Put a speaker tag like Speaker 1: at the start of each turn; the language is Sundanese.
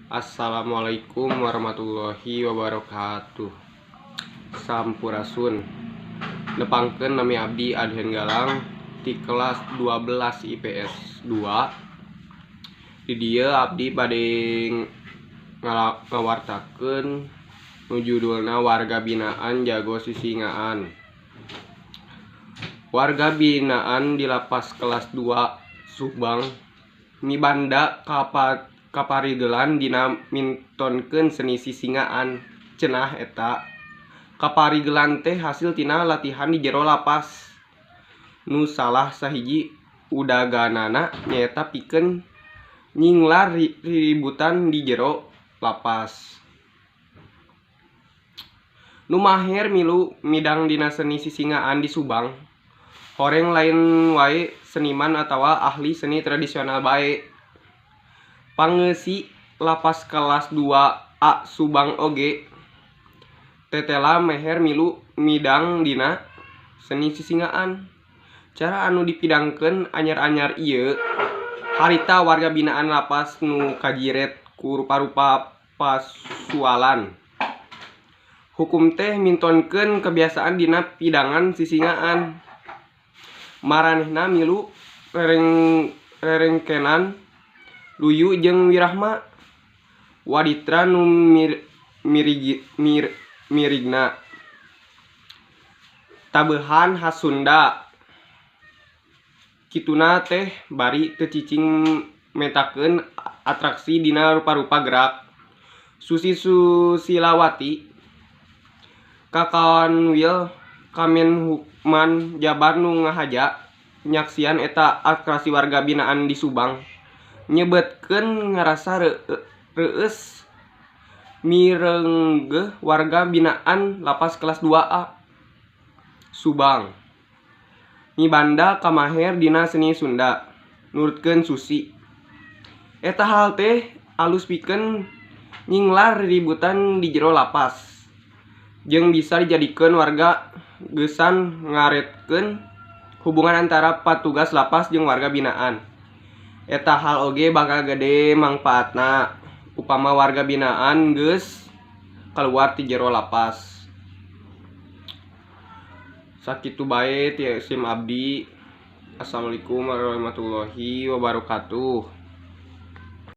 Speaker 1: Assalamualaikum warahmatullahi wabarakatuh. Sampurasun. Nepangkeun nami abdi Adhen Galang ti kelas 12 IPS 2. Di dieu abdi bade ngawartakeun nu judulna Warga Binaan Jago Sisingaan. Warga binaan di Lapas Kelas 2 Subang mibanda kaparigelan dina mintonkeun seni sisingaan. Cenah eta kaparigelan teh hasil tina latihan di jero lapas. Nu salah sahiji udaganana nyaeta pikeun nyinglar riributan di jero lapas. Nu maher milu midang dina seni sisingaan di Subang horeng lain wae seniman atawa ahli seni tradisional bae. Pangeusi Lapas Kelas 2 A Subang oge tetela meher milu midang dina seni sisingaan. Cara anu dipidangkeun anyar-anyar ieu harita warga binaan lapas nu kajiret ku rupa-rupa pasualan hukum teh mintonkeun kebiasaan dina pidangan sisingaan. Maranehna milu rerengkenan luyu jeung wirahma waditra nu mirigna tabeuhan khas Sunda. Kituna teh bari teu cicing metakeun atraksi dina rupa-rupa gerak. Susi Susilawati Kakanwil Kemenhukman Jabar nu ngahaja nyaksian eta atraksi warga binaan di Subang nyebutkeun ngarasa reueus mireunggeuh warga binaan Lapas Kelas 2 A Subang mibanda kamaher dina seni Sunda. Nurutkeun Susi, eta hal teh alus pikeun nyinglar riributan di jero lapas jeung bisa dijadikeun warga geusan ngaretkeun hubungan antara patugas lapas jeung warga binaan. Eta hal oge bakal gede mangpaatna upama warga binaan geus kaluar ti jero lapas. Sakitu bae ti sim abdi. Assalamualaikum warahmatullahi wabarakatuh.